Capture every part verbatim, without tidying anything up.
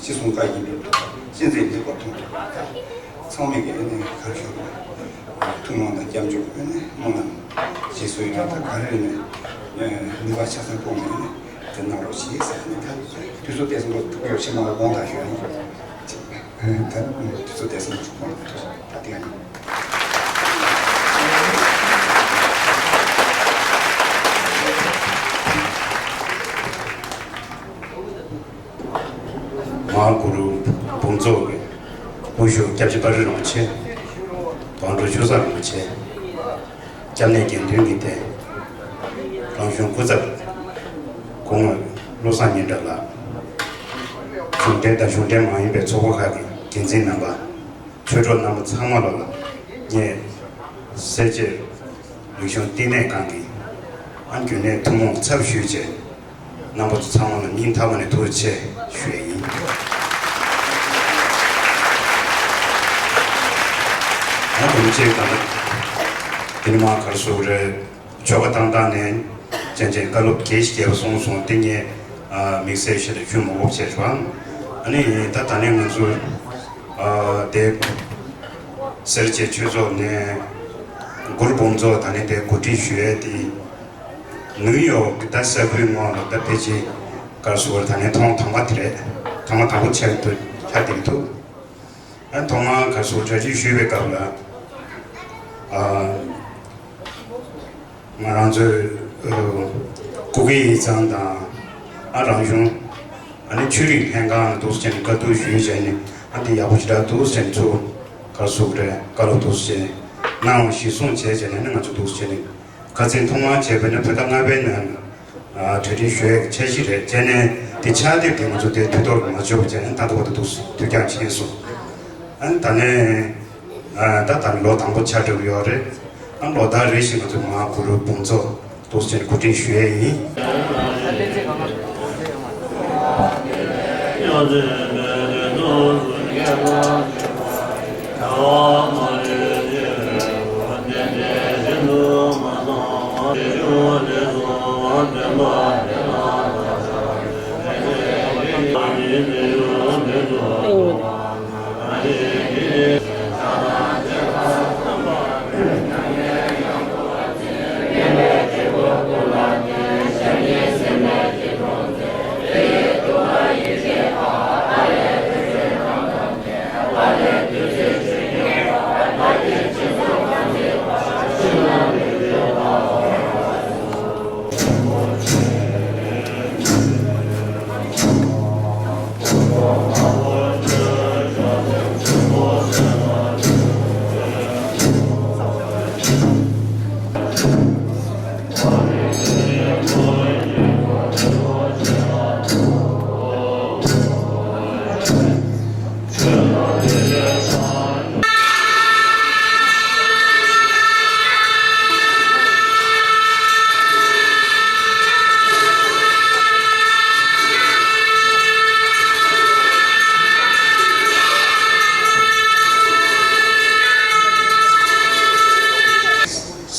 ཅི་གསུང་བཀའ་ཡིན་པའི་ཐོག་གཤེན་ཚེ་ལེགས་པར་ཐོན་ཐུབ་པ་དང་། ཚང་མས་ཀྱི་ཨ་ནི་ག་རེ་ཞུ་དགོས། ཐུགས་སྣང་དང་སྐྱབས་འཇུག་ཨ་ནི་སྨོན་ལམ་རྗེས་སུ་ཡི་རང་དང་ག་རེ་ནས་ནུས་པ་ཆ་ཚང་སྤུངས་ནས་ཨ་ནི་དེ་གནང་རོགས་ཞེས་ཟེར་ནས། ད་དུས་ཚོད་དེ་ཚོ་ཐུགས་ཡོད་ཕྱི་མ་ལ་དགོངས་དག་ཞུ་ཡ་ཡིན། ད་དུས་ཚོད་དེ་ཚོ་ཐུགས་དགོངས་དག་ད་དེ་ཡང་ཡིན། མ་གུ་རུ་འབུམ་ཚོགས་ཀྱི་དབུ་བཞུགས་སྐྱབས་རྗེ་དཔའ་རིས་རིན་པོ་ཆེ། དོན་གྲུབ་ཆོས་བཟང་རིན་པོ་ཆེ། སྐྱབས་གནས་དགེ་འདུན་གྱི་སྡེ། རང་གཞུང་སྐུ་ཚབ། སྐུ་ངོ་བློ་བཟང་སྙན་གྲགས་ལགས། གཞུང་འབྲེལ་དང་གཞུང་འབྲེལ་མ་ཡིན་པའི་ཚོགས་པ་ཁག་གི་འགན་འཛིན་རྣམ་པ། ཆོས་གྲོགས་རྣམ་པ་ཚང་མ་ལ་ངས་སེར་བྱེས་རིག་གཞུང་བསྟི་གནས་ཁང་གི་ཨ་རྒྱུན་ལས་ཐུན་མོང་ཚབ་ཞུས་བྱས། རྣམ་པ་ཚོ་ཚང་མ་ལ་སྙིང་ཐག་པ་ནས་ཐུགས་རྗེ་ཆེ་ཞུ་ཡས་ཡིན། ང་དུམ་ཆེ་དང་། དེ་ནི་མ་གར་སོགས་རེད། ཆོ་ག་བཏང་སྟངས་ནས་ཅན་ཅན་བཀའ་སློབ་དགེ་བཤེས་བརྒྱད་པ་གསུངས་སོང་། དེ་ངས་དམིགས་བསལ་ཞིག་ལ་ཞུ་མ་དགོས་བྱས་བྱུང་། ཨ་ནི་ད་ད་ནས་ང་ཚོ་དེ་སེར་བྱེས་ཆོས་ཚོགས་ནས་གུ་རུ་འབུམ་ཚོགས་ད་ནས་དེ་གོ་སྒྲིག་ཞུ་ཡས་དེ། ནིའུ་ཡོག་གི་ད་ས་ཁུལ་ངོས་ལ་ད་ཕལ་ཆེར་གར་སོགས་ད་ནས་ཐེངས་དང་པོ་དེ་རེད། ཐེངས་དང་པོ་ཆགས་འདུག་ཆགས་བསྡད་འདུག་ཨ་ཐོག་མར་གར་སོགས་གྲ་སྒྲིག་ཞུས་པའི་སྐབས་ལ། ཨ་ང་རང་ཚོའི་ཨ་སྐུ་སྒེར་ཡིག་ཚང་དང་། ཨ་རང་གཞུང་། ཨ་ནི་ཆོས་རིག་ལྷན་ཁང་ལ་འདུག་སེ་བྱས་ནས་བཀའ་བསྡུར་ཞུས་བྱས་ནས། ཨ་འདི་ཡག་པོ་ཞེ་དྲག་འདུག་སེ་བྱས་ནས་ཚུར་གར་སོགས་རེད། བཀའ་སློབ་འདུག་སེ་བྱས་གནང་བ་གཞིར་བཟུང་བྱས་བྱས་ནས། ཨ་ནི་ང་ཚོ་འདུག་སེ་བྱས་ནས། ཁ་སང་ཐོག་མར་བྱས་པ་ན་བོད་ཟླ་ལྔ་པའི་ནང་ཨ་གྲ་སྒྲིག་ཞུ་ཡག་འཆར་གཞི་རེད། བྱས་ནས་དེ་ཕྱག་དེབ་དེ་ང་ཚོ་དེ་དུས་ཐོག་ལ་མ་འབྱོར་བ་བྱས་ནས། ད་ལྟ་བར་དུ་འདུག་སེ་དུས་འགྱངས་ཕྱིན་སོང་། ཨ་ནི་ད་ནས་ཨ་ད་ད་ལོ་དང་པོ་ཆགས་འགྲོ་གི་ཡོད་རེད། ཨ་ལོ་ལྟར་རེ་བཞིན་ང་ཚོ་མ་གུ་རུ་འབུམ་ཚོགས་འདུག་སེ་གོ་སྒྲིག་ཞུ་ཡས་ཡིན།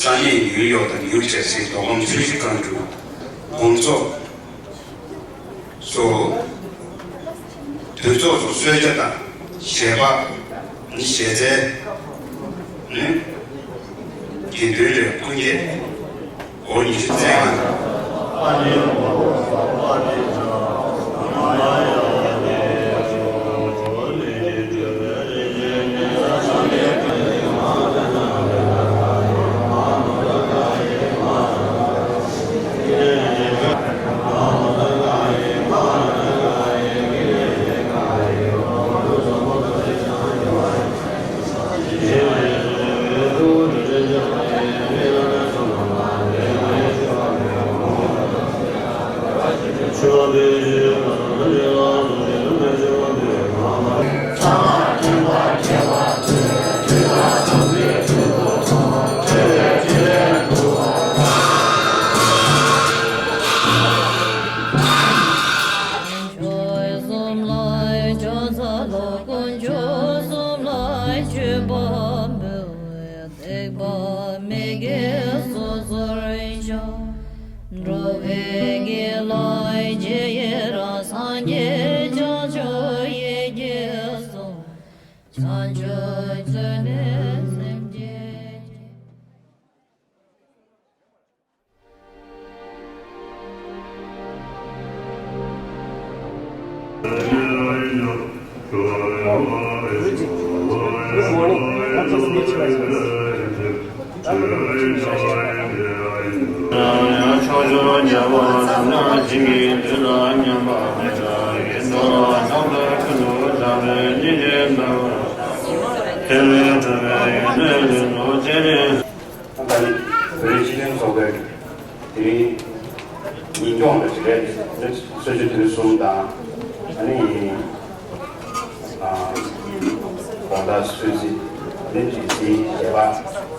ས་གནས་ནིའུ་ཡོག་དང་ནིའུ་ཇར་སིའི་མདོ་ཁམས་ཆུ་བཞི་སྒང་དྲུག་འབུམ་ཚོགས་སུ། དུས་ཚོགས་སུ་གསོལ་ཇ་དང་ཞལ་འབག་ནི་ཞལ་ཚལ་ནི་དགེ་འདུན་རེ་སྐུ་འགྱེད། འོ་ཉི་ཤུ་རྩ་ལྔ། ཆོས་གསུམ་ལ་ཕྱག་འཚལ་ལོ། དཀོན་མཆོག་གསུམ་ལ་མཆོད་པ་འབུལ་བའི་སྡིག་པ་མི་དགེ་སོ་སོར་བཤགས། འགྲོ་བའི་དགེ་ལ་རྗེས་ཡི་རང་། སངས་རྒྱས་བྱང་ཆུབ་ཡེ་ Good morning. Welcome to the Nature Life Fest. ད་ནི་བོད་རིགས་སྤྱི་མཐུན་ཚོགས་པའི་དེ་རིང་ཉིན་སྐྱོང་ལ་རེད། སྲོལ་རྒྱུན་དུས་གསུམ་དང་ཨ་ནི་ཨ་དགོང་དག་གསོལ་ཚིགས་ཨ་ནི་དྲན་རྩིས་བྱེད་པ།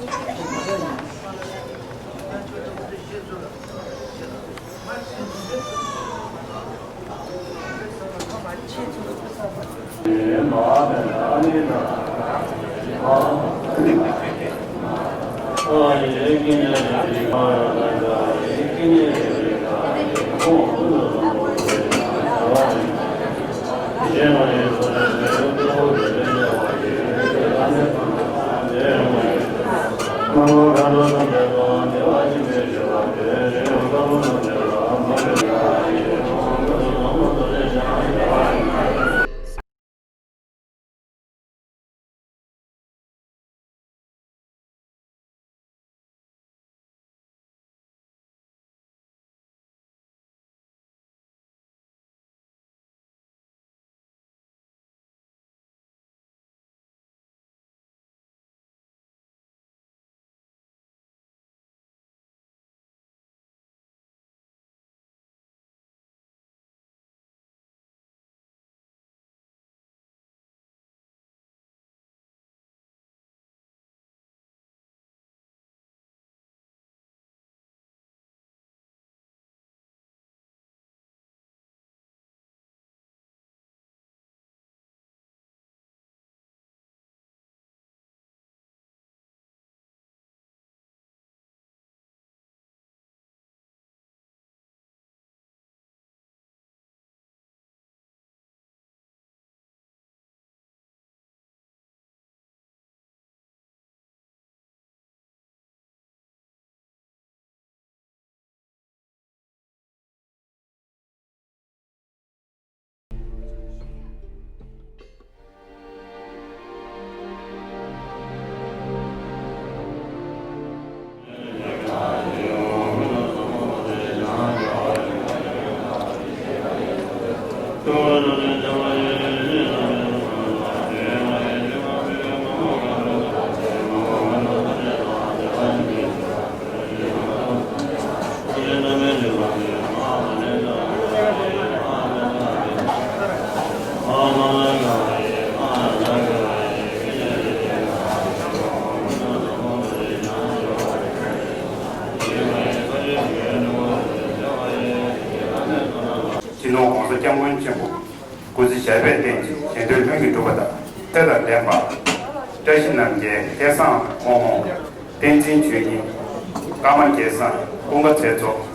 སྤྱི་ནོར་༸གོང་ས་༸སྐྱབས་མགོན་ཆེན་པོ་སྐུ་ཚེ་ཞབས་པད་བརྟན་ཅིང་གཞན་དོན་ལྷུན་གྱིས་གྲུབ་པ་དང་། ཚེ་དང་ལྡན་པ། བཀྲ་ཤིས་རྣམ་རྒྱལ་སྐལ་བཟང་ཐོགས་མེད། བསྟན་འཛིན་ཆོས་དབྱིངས། ཀརྨ་སྐལ་བཟང་། ཀུན་དགའ་ཚེ་རྫོང་།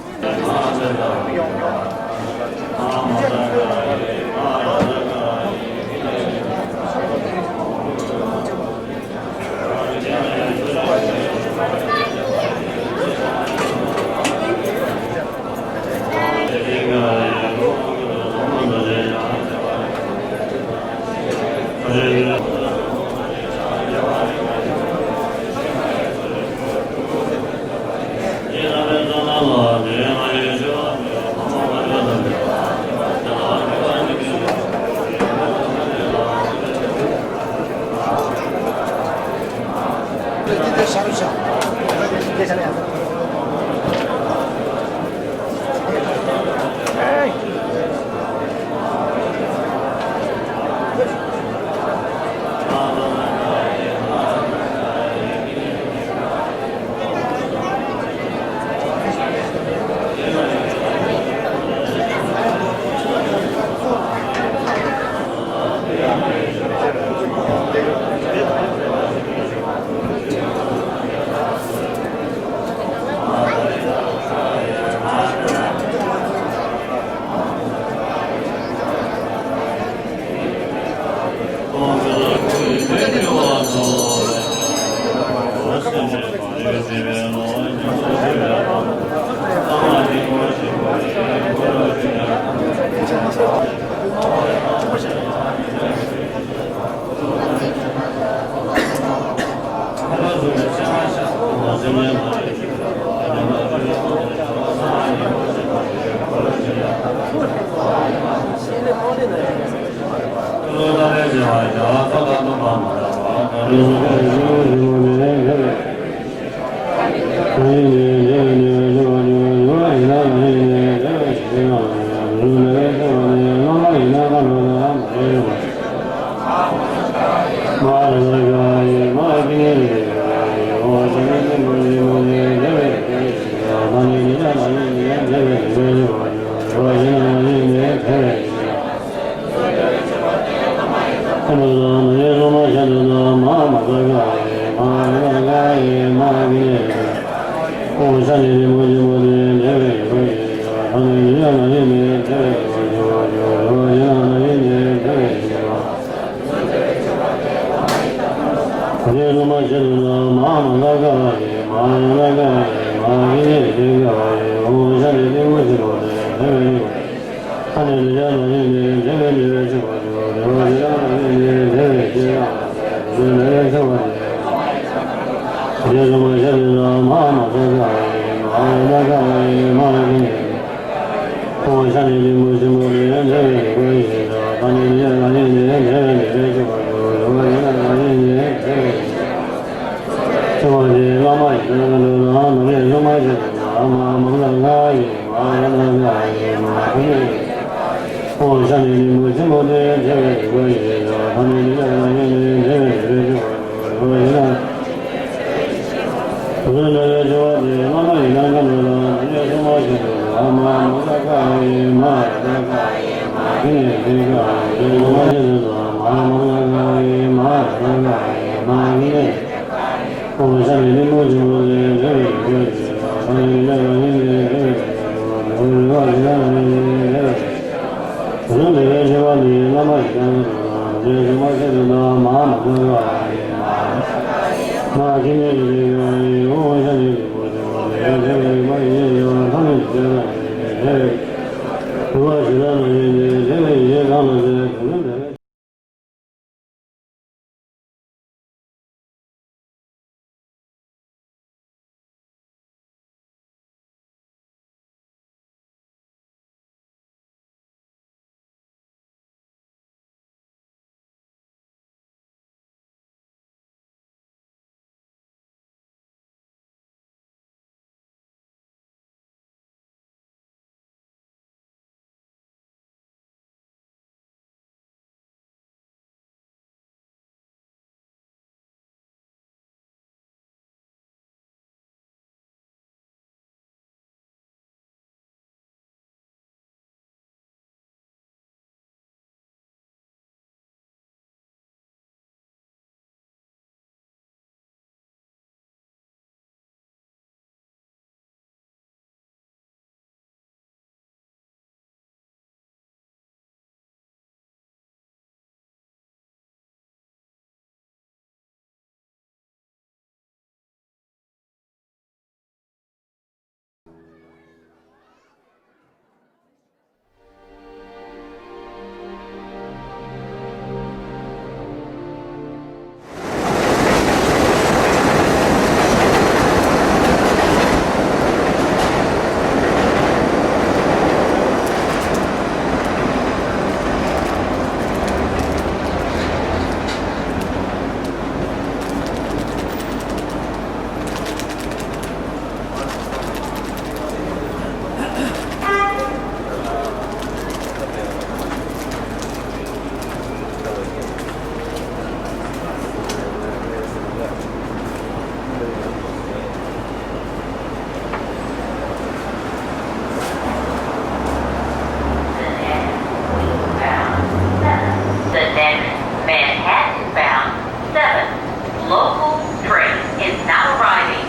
The next Manhattan bound seven local train is now arriving.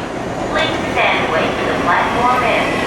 Please stand wait for the platform end.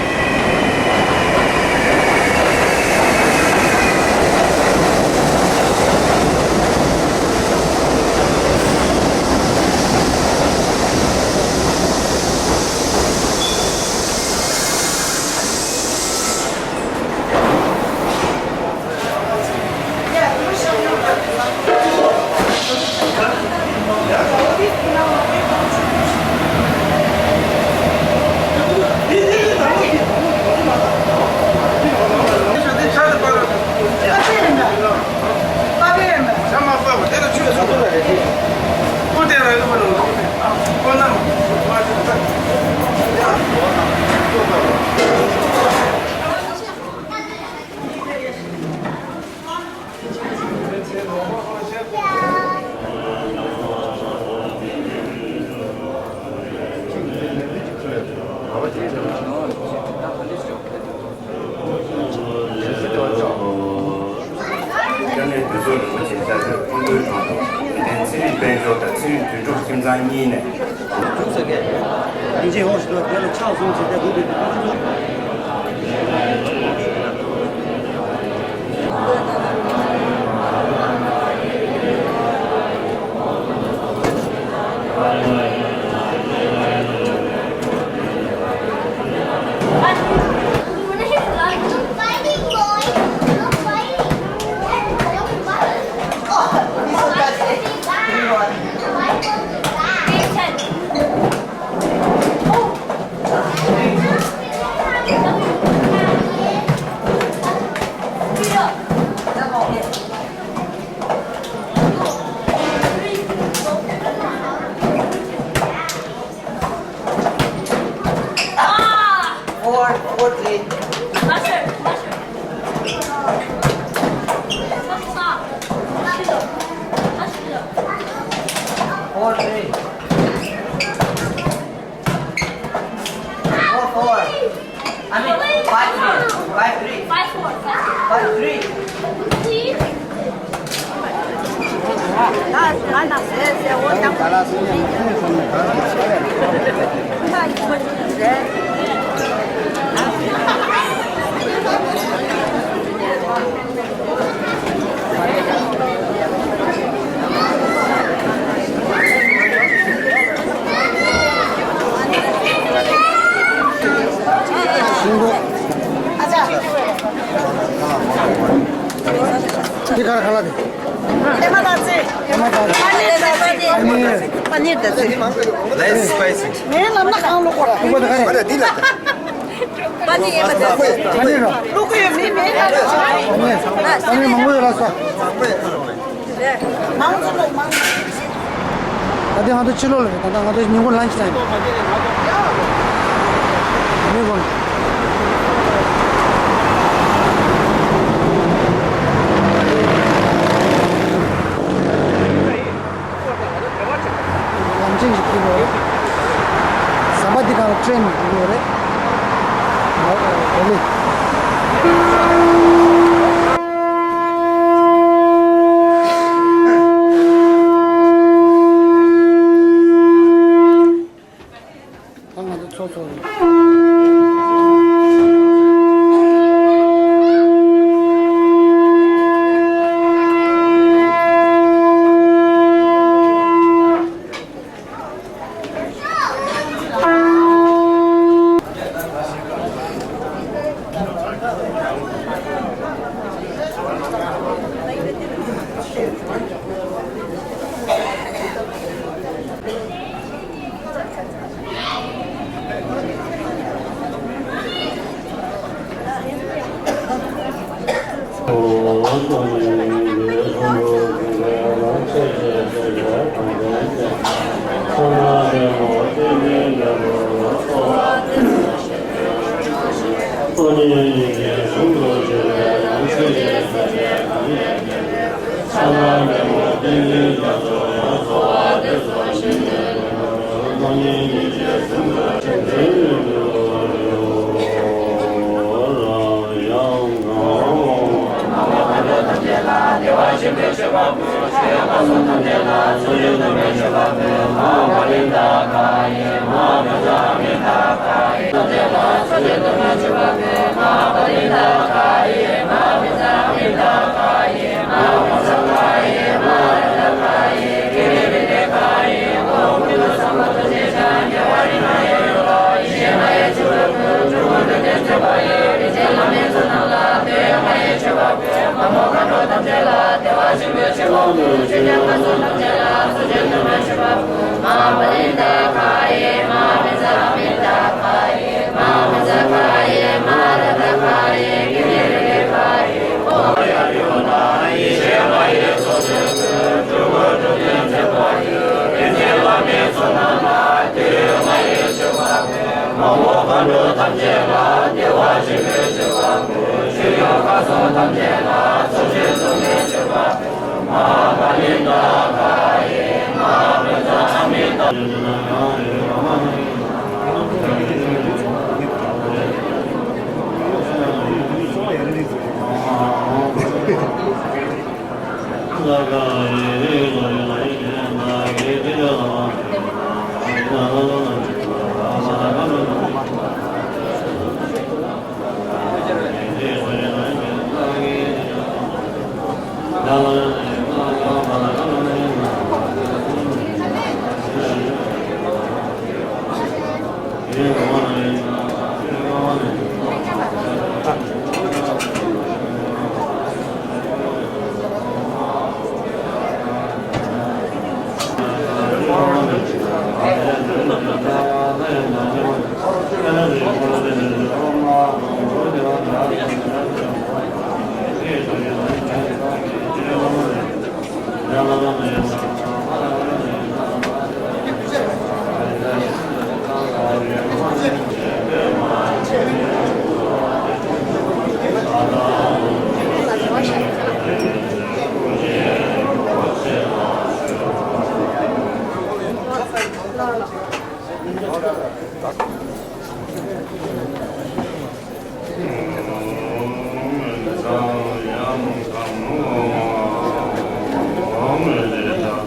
གྲོས་ཚོགས་རིན་པོ་ཆེ་བཅའ་སྡོད་སྐུ་མགྲོན་གྲོངས་ཐོག་དད་ལྡན་ཚེ་རིང་དཔལ་འབྱོར་དང་ཚེ་རིང་དོན་གྲུབ་ཁྱིམ་ཚང་གཉིས་ནས། ཡིན་གཅིག་ཧོ་ཞིག་ཏུ་དེ་ལ་ཕྱག་ཟུང་བྱས་ཏེ་འདུག་པའི་དུས་Four, four, three. Four, three. Four, four. I mean, five, three. Five, three. Five, four. Five, three. འདི་ག་རེ་ཁ་ལག་དེ། ཀེ་མ་དང་ཚེ། ཀེ་མ་དང་ཚེ། པ་ནིར་དང་ཚེ། པ་ནིར་དང་ཚེ། Less spicy. ངའི་ལམ་ན་གང་ལོག་གོ་ར། ཐུག་པ་དང་ག་རེ། པ་ནིར་ཡིན་པ་དང་ཚེ། པ་ནིར་རོ། ལོག་གི་ཡོད་མི་མེད་ན་ར། པ་ནིར་མང་པོ་ཡོད་ལ་སོ། མང་ཚོགས་ལ་མང་། ད་ལྟ་ང་ཚོ་ཕྱི་ལོགས་ལ་རེད། ད་ལྟ་ང་ཚོ་ཉིན་གུང་lunch time། མི་གོ། ལམ་ཆེན་ཞིག་ཕུལ་བ་རེད། ཟམ་པ་འདི་སྒང་ལ་ཊེན་འགྲོ་གི་ཡོད་རེད། ཨོ་ལེ། ད་ང་ཚོ་ཚོགས་ཚོགས་རེད། ཨོཾ།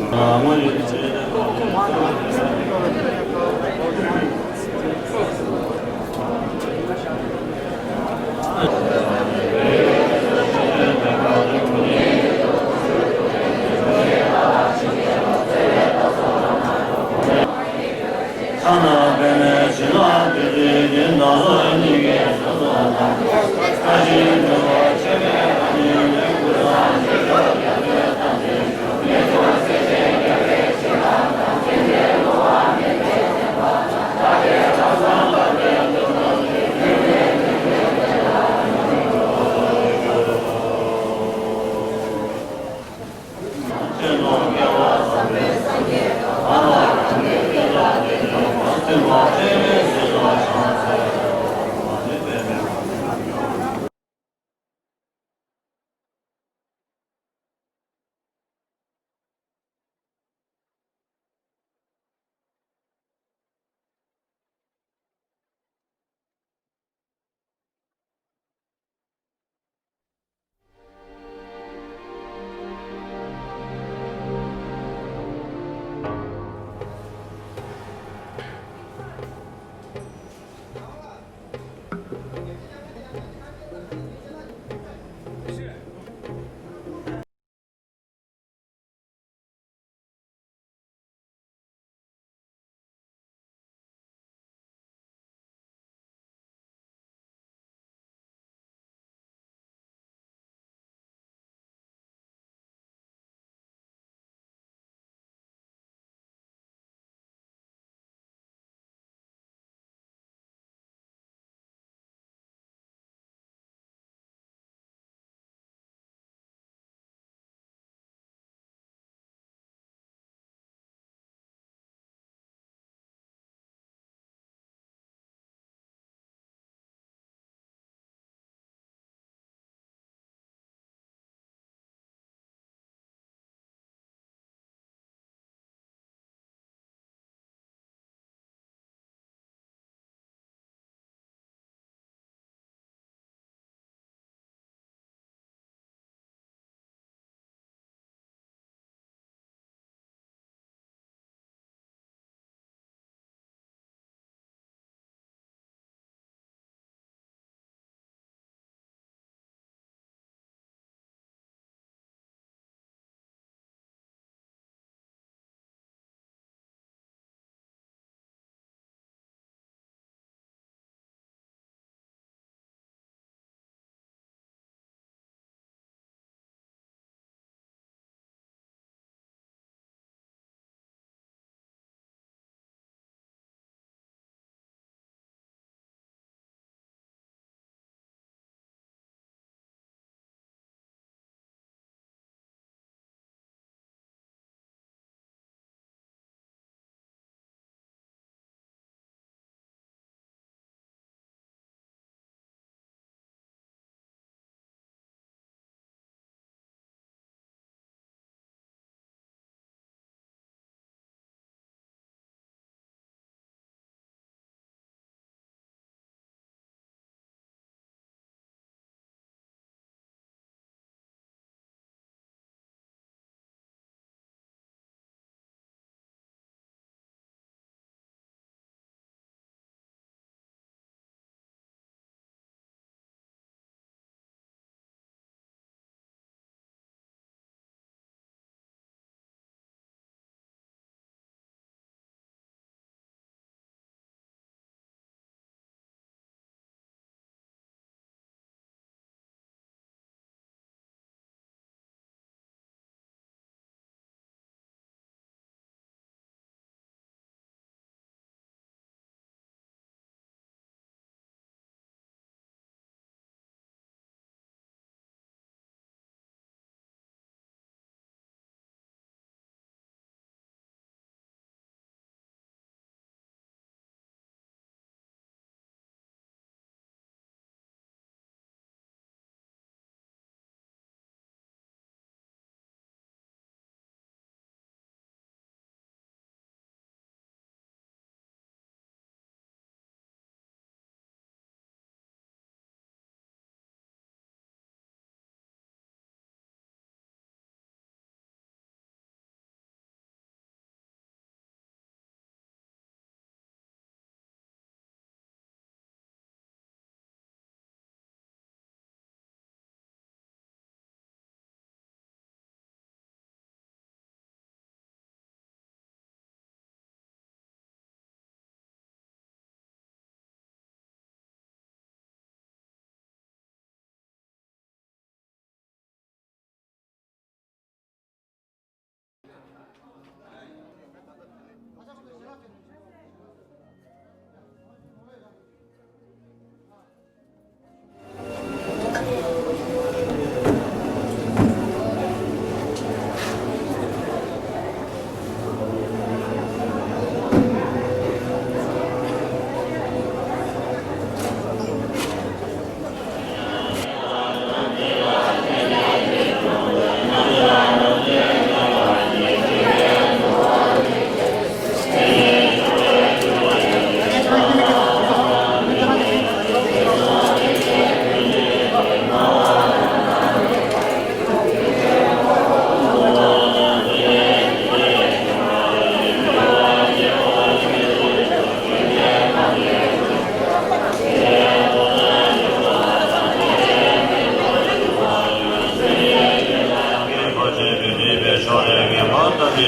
དེ་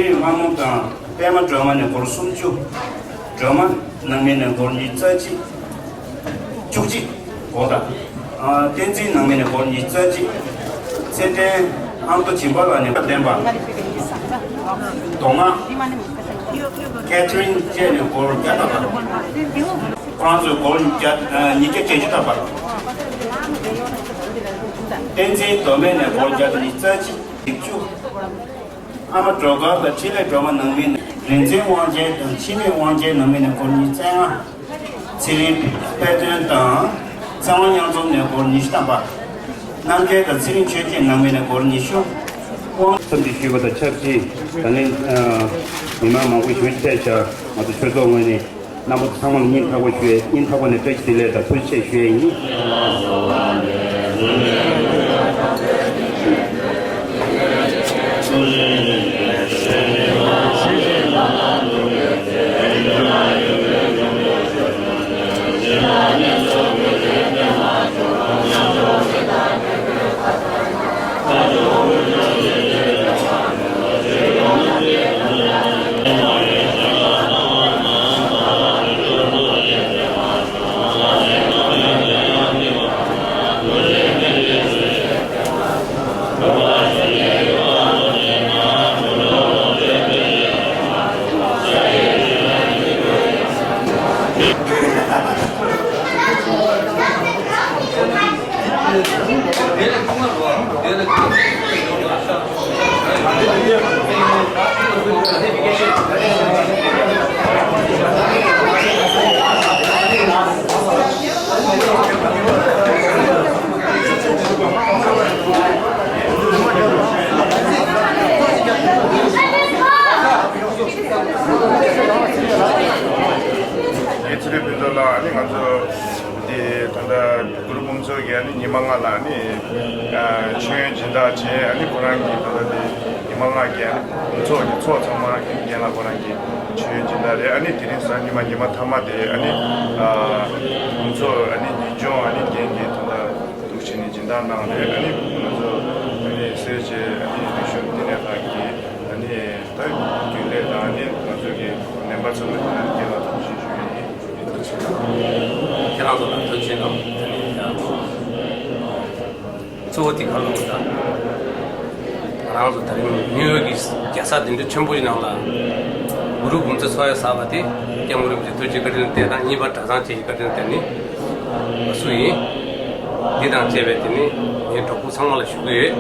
ཡི་སྔ་མོ་དང་པདྨ་སྒྲོལ་མ་ནས་སྒོར་སུམ་ཅུ། སྒྲོལ་མ་ནང་མི་ནས་སྒོར་ཉི་ཤུ་རྩ་གཅིག་བཅུ་གཅིག་སྒོར་དང་། ཨ། བསྟན་འཛིན་ནང་མི་ནས་སྒོར་ཉི་ཤུ་རྩ་གཅིག་ཚེ་བརྟན་ཨ་མདོ་སྦྱིན་པ་ལགས་ནས་བདེན་པ། མདོ་སྔགས་ཀེ་ཐི་རིན་བཅས་ནས་སྒོར་བརྒྱ་བཏབ་པ། ཁོ་རང་ཚོས་སྒོར་བརྒྱ། ཨ། ཉིས་བརྒྱ་བརྒྱད་ཅུ་བཏབ་པ། བསྟན་འཛིན་མདོ་སྨད་ནས་སྒོར་བརྒྱ་དང་ཉི་ཤུ་རྩ་གཅིག་བཅུ། ཨ་མ་སྒྲོལ་དཀར་དང་འཕྲིན་ལས་སྒྲོལ་མ་ནང་མི་ནས། རིག་འཛིན་དབང་ཆེན་དང་འཆི་མེད་དབང་ཆེན་ནང་མི་ནས་སྒོར་ཉི་ཤུ་རྩ་ལྔ། ཚེ་རིང་དཔལ་སྟོན་དང་ཚེ་དབང་གཡང་འཛོམས་ནས་སྒོར་ཉི་ཤུ་བཏབ་པ། རྣམ་རྒྱལ་དང་ཚེ་རིང་ཆོས་ཅན་ནང་མི་ནས་སྒོར་ཉི་ཤུ། དབང་འཚམས་འདྲི་ཞུས་པ་དང་ཆབས་ཅིག་ད་ནི་ཨ་མི་མང་མང་པོ་ཞིག་ཕེབས་ཤག་ང་ཚོ་ཆོས་ཚོགས་ངོས་ནས། རྣམ་པ་ཚང་མ་ལ་སྙིང་ཐག་པ་ཞུ་ཡས། སྙིང་ཐག་པ་ནས་བཀྲ་ཤིས་བདེ་ལེགས་དང་ཐུགས་རྗེ་ཆེ་ཞུ་ཡས་ཡིན། ཡིན་ཚེ་རིང་ཕུན་ཚོགས་ལགས། ཨ་ནི་ང་ཚོ་དེ་ད་ལྟ་གུ་རུ་འབུམ་ཚོགས་ཀྱིས་ཨ་ནི་ཉི་མ་ལྔ་ལ་ཨ་ནི་ཨ་མཆོད་ཡོན་སྦྱིན་བདག་བྱས། ཨ་ནི་ཁོ་རང་གིས་ད་ལྟ་དེ་ཉི་མ་ལྔ་གི་ཨ་ནི་འབུམ་ཚོགས་ཀྱི་ཚོགས་ཚང་མ་རྒན་ལགས་ཁོ་རང་གིས་མཆོད་ཡོན་སྦྱིན་བདག་རེད། ཨ་ནི་དེ་རིང་གཟའ་ཉི་མ་ཉི་མ་མཐའ་མ་དེ་ཨ་ནི་ཨ་འབུམ་ཚོགས་ཨ་ནི་ཉིན་སྐྱོང་ཨ་ནི་རྒན་གྱིས་ད་ལྟ་འདུག་བྱས་ནས་སྦྱིན་བདག་གནང་རེད། ཨ་ནི་ང་ཚོ་ཨ་ནི་སེར་བྱེས་ཨ་ནི་རིག་གཞུང་བསྟི་གནས་ཁང་གི་ཨ་ནི་ད་རྒྱུན་ལས་དང་ཨ་ནི་ང་ཚོ་གི་མེམ་བར་ཚང་མ་དེ་ལ་རྒན་ལགས་ཐུགས་རྗེ་ཆེ་ཞུ་ཡ་ཡིན། ཁྱེད་རང་ཚོ་ལ་ཐུགས་རྗེ་གནང་། ཨ་ནི་ཡང་གཙོ་བོ་དེ་ག་རེ་ལབ་ན། ང་རང་ཚོ་ད་རིང་ནིའུ་ཡོག་གི་རྒྱལ་ས་འདི་འདྲ་ཆེན་པོ་ཞིག་ནང་ལ་གུ་རུ་འབུམ་ཚོགས་ཚོགས་ཡ་ཟེར་བ་དེ་སྐྱབས་མགོན་རིན་པོ་ཆེ་ཐུགས་རྗེ་བཀའ་དྲིན་དེ་དང་གཉིས་པ་གྲྭ་ཚང་བཅས་ཀྱི་བཀའ་དྲིན་དེ་ནི་སུ་ཡིན། འདི་དང་བཅས་པའི་དེ་ནི་ངའི་གྲོགས་པོ་ཚང་མ་ལ་ཞུ་གི་ཡོད།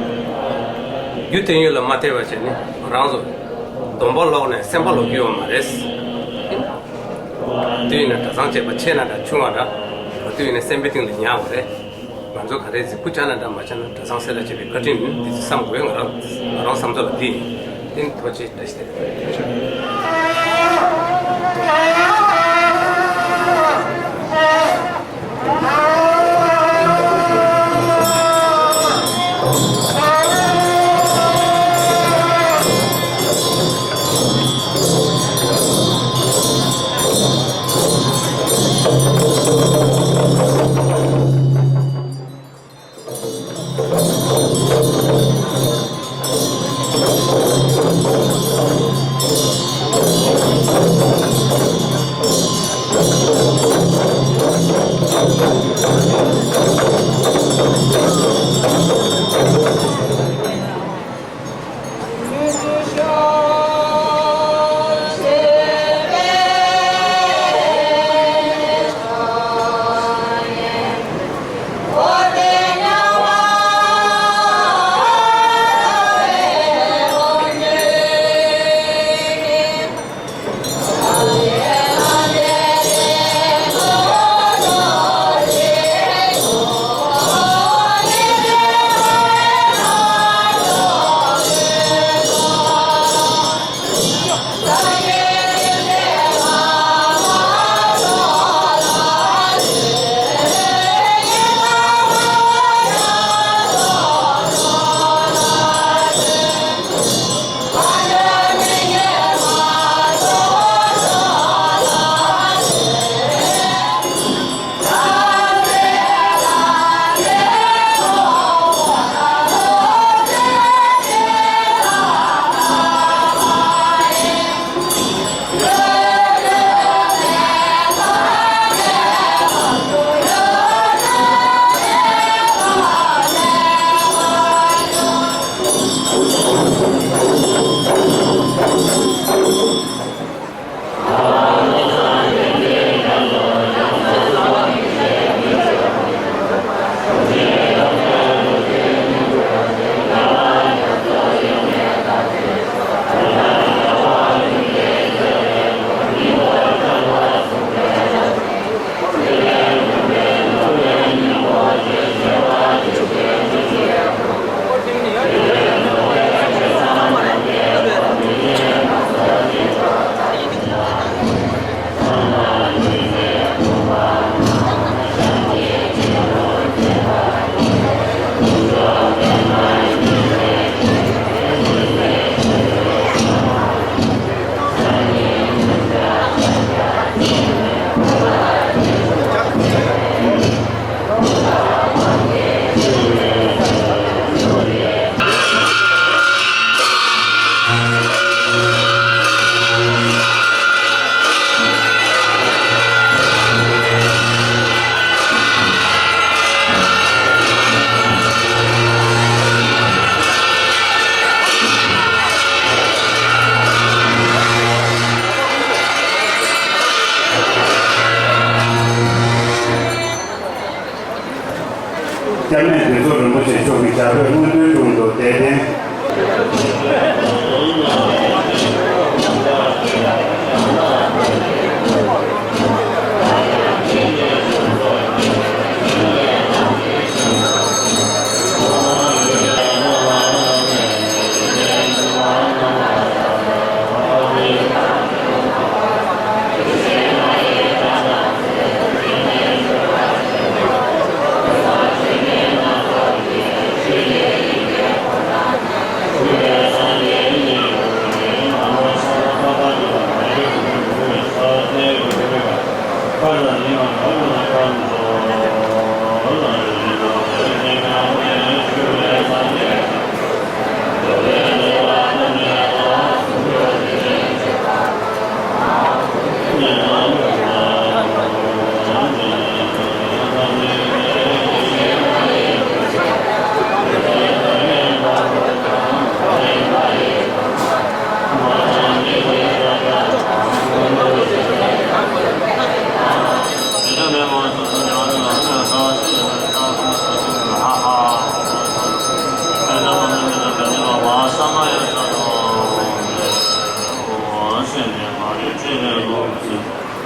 རྒྱུ་དེ་ཡོད་ལ་མ་བལྟས་པ་བྱས་ནས་ང་རང་ཚོ་སྡོམ་པ་ལོག་ནས་སེམས་པ་ལོག་གི་ཡོད་མ་རེད། དེ་ཡིན་ན་གྲྭ་ཚང་བཅས་པ་ཆེ་ན་འདྲ་ཆུང་བ་འདྲ་ག་དུས་ཡིན་ན་སེམས་པའི་གཏིང་ལ་ཉར་བ་རེད། ང་ཚོ་ག་རེ་ཟིག་སྐུ་ཆགས་ན་འདྲ་མ་ཆགས་ན་གྲྭ་ཚང་སེ་ལ་བྱེད་པའི་བཀའ་དྲིན་འདི་ཚོ་བསམ་དགོས། ང་རང་ང་རང་བསམ་ཚུལ་ལ་འདི་ཡིན། ཐུགས་རྗེ་ཆེ། བཀྲ་ཤིས་བདེ་ལེགས། སྐྱབས་གནས་སྡེ་ཚོགས་རིན་པོ་ཆེ་མཆོག་གིས་ཞབས་པད་མངོན་དུ་དྲུང་དུ་དད་ལྡན།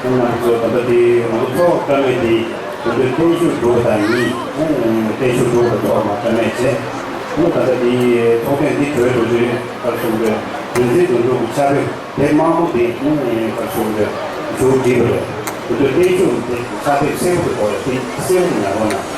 ཁོང་རྣམ་ཚོ་ད་ལྟ་དེ་ང་ཚོ་ཚོགས་བཀྲ་མེད་དེ་ང་ཚོའི་བརྟན་བཞུགས་གྲུབ་པ་དང་གཉིས། བརྟན་བཞུགས་གྲུབ་པ་ཚོགས་མ་བཀྲ་མེད་བྱས། ཁོང་ད་ལྟ་དེ་ཚོགས་ཐེངས་འདི་གྲོལ་འགྲོ་དུས་ག་རེ་ཟེར་དགོས་རེད། བདུན་ཚིགས་དོན་གྲུབ་ཀྱི་ཕྱག་དེབ་དེབ་དམར་པོ་དེ་ག་རེ་ཟེར་དགོས་རེད། མཇུག་བསྒྲིལ་བ་རེད། ང་ཚོའི་བརྟན་བཞུགས་དེ་ཕྱག་དེབ་སེར་པོ་དེ་གོ་རེད། དེ་སེར་པོ་ཉར་བ་ན།